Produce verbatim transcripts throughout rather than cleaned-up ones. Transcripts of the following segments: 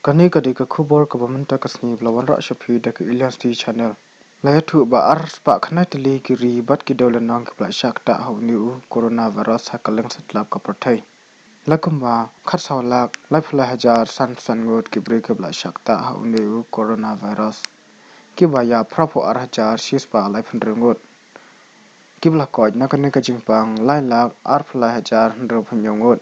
Kane ka dei ka khubor kaba mynta ka sngi ba la wanrah sha phi da ka Ilian City Channel. La ïathuh ba ar spah khyndai tylli ki ri bad ki dewlynnong kiba la shah ktah ha une u coronavirus ha kylleng satlak ka pyrthei. La kumba khatsaw lak laiphew lai hajar san san ngut ki briew kiba la shah ktah ha une u coronavirus. Kiba ïap phraphew ar hajar shispah laiphew hynriew ngut. Kiba la koit na kane ka jingpang lai lak arphew lai hajar hynriewphew hynñiew ngut.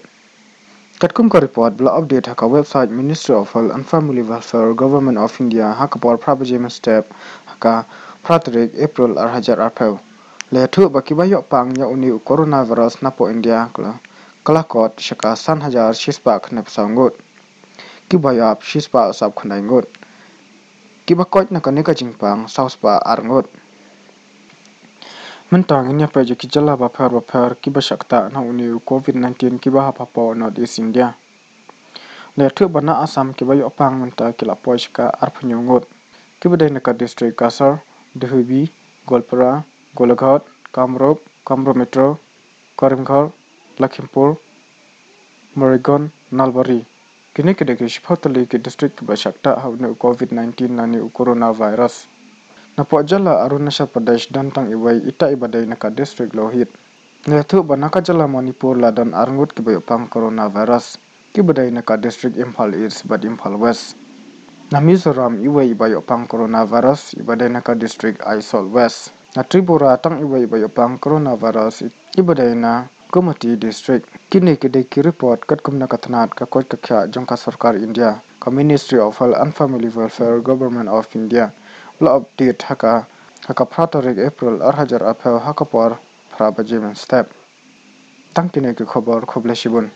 Katkum ka report ba la update ha ka website Ministry of Health and Family Welfare, Government of India, ha ka por phra baje mynstep ha ka phra tarik April ar hajar arphew. La ïathuh ba kiba ïoh pang ïa une u coronavirus napoh India ka la, ka la kot sha ka san hajar shispah khyndai phew saw ngut. Kiba ïap shispah sawphew khyndai ngut. Kiba koit na kane ka jingpang saw spah ar ngut. Mynta ngin ïa peit ïa ki jylla bapher bapher kiba shah ktah na une u covid nineteen kiba hap hapoh North East India. La ïathuh ba na Assam kiba ïoh pang mynta ki la poi sha ka arphew hynñiew ngut. Kiba dei na ka district Cachar, Dhobi, Goalpara, Golaghat, Kamrup, Kamrup Metro, Karimghat, Lakhimpur, Morigaon, Nalbari. Kine ki dei ki shiphew tylli ki district kiba shah ktah ha une u covid nineteen lane u coronavirus. Napoh jylla Arunachal Pradesh don tang iwei, ita iba dei na ka district Lohit. La ïathuh ba na ka jylla Manipur la don ar ngut kiba ïoh pang coronavirus, kiba dei na ka district Imphal East bad Imphal West. Na Mizoram iwei iba ïoh pang coronavirus, iba dei na ka district Aizawl West. Na Tripura tang iwei iba ïoh pang coronavirus, iba dei na Gomati District. Kine ki dei ki report katkum na ka tnat ka koit ka khiah jong ka sorkar India, ka Ministry of Health and Family Welfare, Government of India. Ba la update ha ka, ha ka phra tarik April ar hajar arphew ha ka por phra baje mynstep. Tang kine ki khubor, khublei shibun.